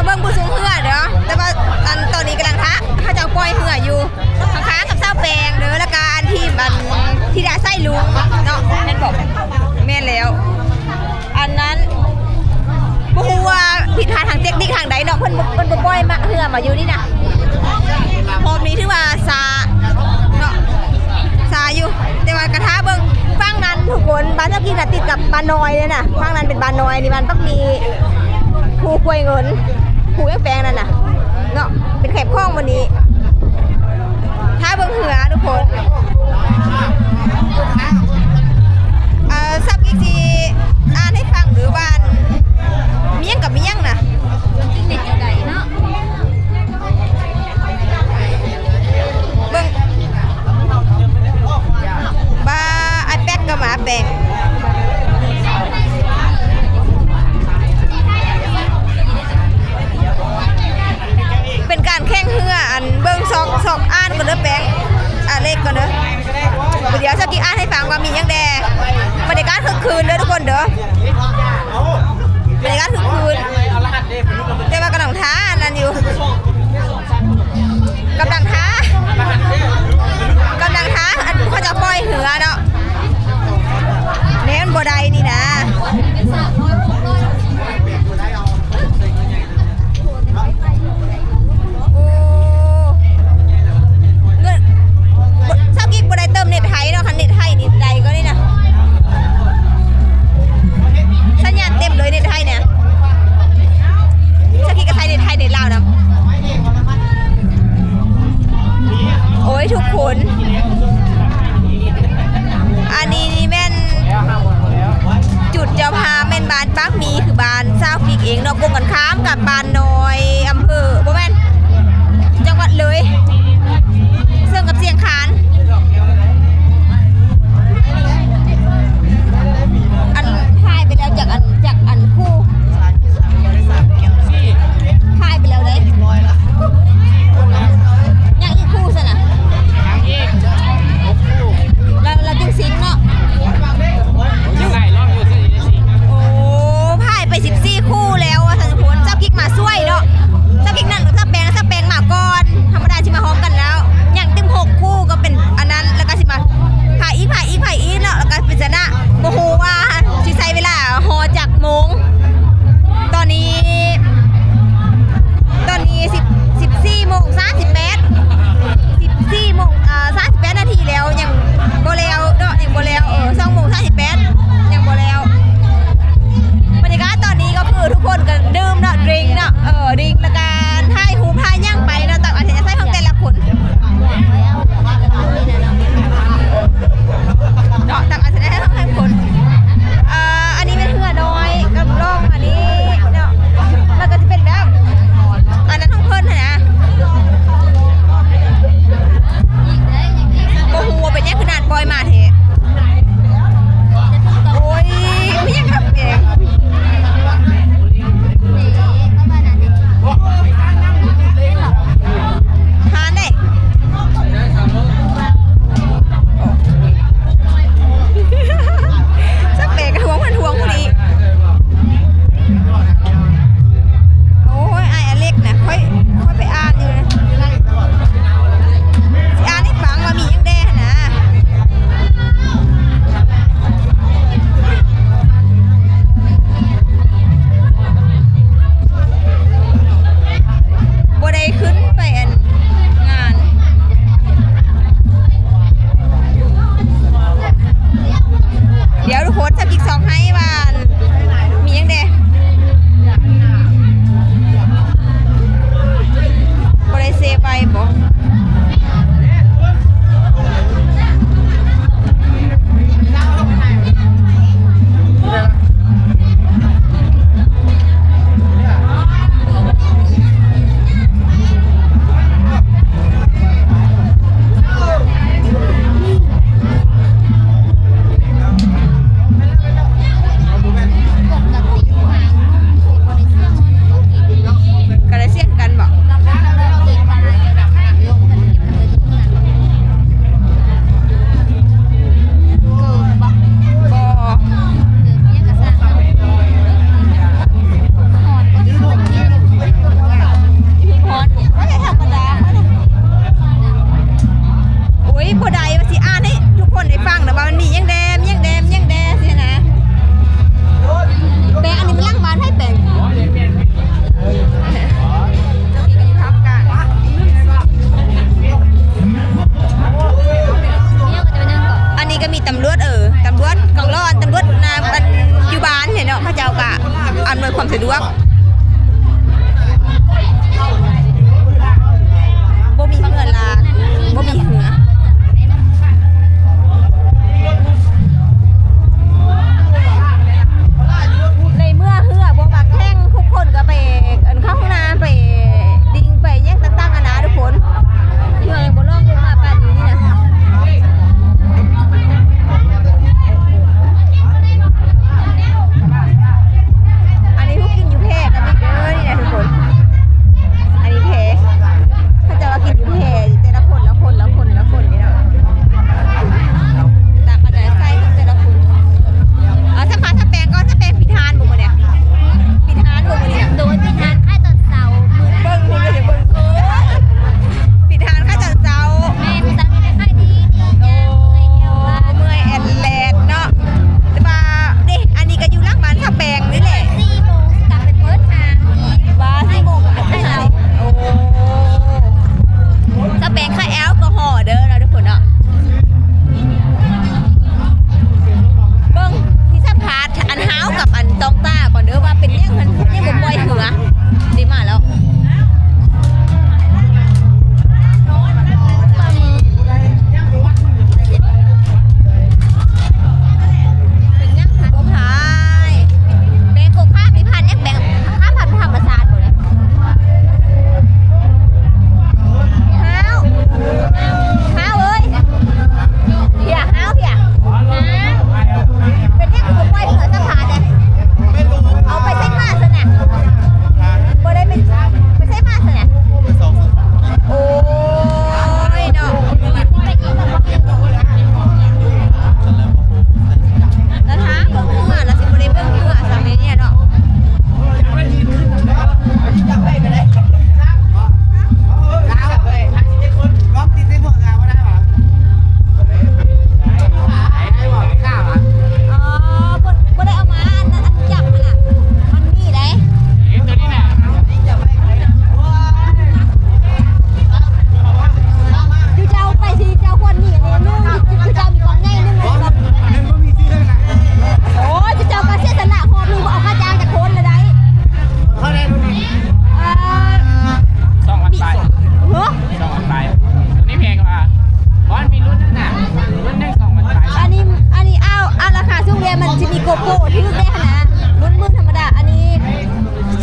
ເບິ່ງຜູ້ສູງເຮືອເດີ ແຕ່ວ່າອັນຕອນນີ້ກຳລັງຖ້າເຂົາເຈົ້າປ່ອຍເຮືອຢູ່ ຂ້າງໆກັບຊາວແປງເດີ ແລ້ວກະອັນທີມອັນທິດາໄຊລຸງເນາະ ແມ່ນບໍ່? ແມ່ນແລ້ວ ອັນນັ້ນ ບໍ່ຮູ້ວ່າຜິດພາດທາງເຕັກນິກທາງໃດເນາະ ເພິ່ນບໍ່ ເພິ່ນບໍ່ປ່ອຍມາ ເຮືອມາຢູ່ນີ້ນະ ຮອບນີ້ຖືວ່າຊ້າເນາະ ຊ້າຢູ່ ແຕ່ວ່າກະຖ້າເບິ່ງຝັ່ງນັ້ນທຸກຄົນ ບ້ານເຈົ້າກິນນະຕິດກັບບ້ານນ້ອຍເດ້ນະ ຝັ່ງນັ້ນເປັນບ້ານນ້ອຍ ນີ້ບ້ານປັກມີ ພູກວຍເງິນ ພູແປງໆນັ້ນນະເນາະ ເປັນແຄມຂອງມື້ນີ້ ຖ້າເບິ່ງເຮືອທຸກຄົນ ເອີ ສັບກິກຊິອ່ານໃຫ້ຟັງເດີວ່າ ມີຫຍັງກັບມີຫຍັງນະ ເບິ່ງ ບ້າ iPad ກໍມາແປງ ເປັນການແຂ່ງເຮືອ ອັນ ເບິ່ງຊອກ ຊອກອ່ານກ່ອນເດີແປງ ອ່ານເລກກ່ອນເດີ ດຽວຊາວກິກອ່ານໃຫ້ຟັງວ່າມີຫຍັງແດ່ ບັນຍາກາດຄຶກຄື້ນເດີທຸກຄົນເດີ ບັນຍາກາດຄຶກຄື້ນ ແຕ່ວ່າກຳລັງຖ້າອັນນັ້ນຢູ່ ກຳລັງຖ້າ ກຳລັງຖ້າ ອັນ ເຂົາຈະປ່ອຍເຮືອເນາະ ແມ່ນບໍ່ໄດ້ນີ້ນະ ໂອ້ ເງິນ ຊາວກິກບໍ່ໄດ້ເຕີມເນັດໄທເນາະ ຄັນເນັດໄທນີ້ໄດ້ກວ່ານີ້ນະ ສັນຍານເຕັມເລີຍເນັດໄທນີ້ ຊາວກິກກໍໃຊ້ເນັດໄທເນັດລາວນຳ ໂອ້ຍ ທຸກຄົນ ອັນນີ້ນີ້ແມ່ນ ຈຸດເຈົ້າພາບແມ່ນບ້ານປາກມີ ຄືບ້ານຊາວກິກເອງເນາະ ກົງກັນຂ້າມກັບບ້ານນ້ອຍ ອຳເພີ ບໍ່ແມ່ນ ຈັງຫວັດເລີຍ ເຊິ່ງກັບຊຽງຄານ ອັນ ຖ່າຍໄປແລ້ວຈັກອັນ ຈັກອັນຄູ່ ຖ່າຍໄປແລ້ວເດ້ ຍັງອີກຄູ່ຊັ້ນນະ ລາວ ລາວຈຶ່ງຊິງເນາະ ໂອ້ ຖ່າຍໄປສິບສີ່ຄູ່ແລ້ວວ່າຊັ້ນ ທຸກຄົນ ເຈົ້າກິກມາຊ່ວຍ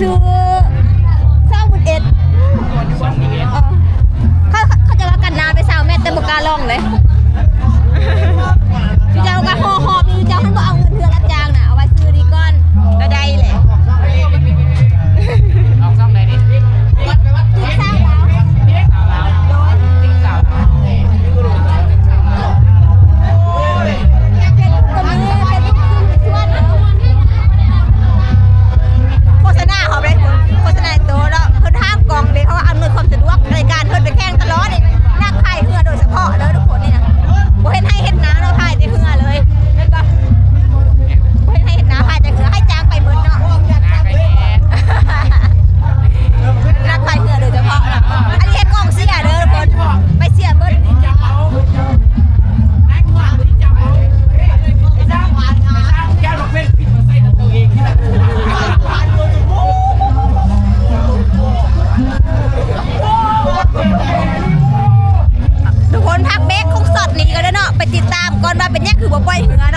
ຢູ່ ຊາວເອັດ ເອີ ເຂົາ ເຂົາເຈົ້າວ່າກັນໜາວໄປຊາວແມັດ ແຕ່ບໍ່ກ້າລອງເລີຍ. ເຈົ້າກໍຫໍ່ໆ ມີເຈົ້າຫັ້ນບໍ່ເອົາເງິນເຮືອນລະຈ້າງນະ ເອົາໄວ້ຊື້ນີ້ກ່ອນ ກໍໄດ້ແຫຼະ. ອອກຊ່ອງໃດນີ້? ຕິດຕາມລາວ ໂດຍ ໂຄສະນາເຮົາໄດ້ ໂຄສະນາໂຕເນາະ ເພິ່ນຫ້າມກ້ອງເດ້ ເພາະວ່າອຳນວຍຄວາມສະດວກໃນການເພິ່ນໄປແຂ່ງຕະຫຼອດນີ້ ນັກພາຍເຮືອໂດຍສະເພາະເດີທຸກຄົນນີ້ນະ ບໍ່ເຫັນໄຮ່ເຫັນນາເນາະ ພາຍແຕ່ເຮືອເລີຍ ແມ່ນບໍ່? ບໍ່ເຫັນໄຮ່ເຫັນນາ ພາຍແຕ່ເຮືອ ໃຫ້ຈ້າງໄປໝົດເນາະ ນັກພາຍເຮືອໂດຍສະເພາະເນາະ ອັນນີ້ໃຫ້ກອງເຊຍເດີທຸກຄົນ ໄປເຊຍເບິດ. ທຸກຄົນ ພັກເບຣກຂອງຊັອດນີ້ກ່ອນເດີເນາະ ໄປຕິດຕາມກ່ອນວ່າເປັນຫຍັງຄືບໍ່ປ່ອຍເຮືອ.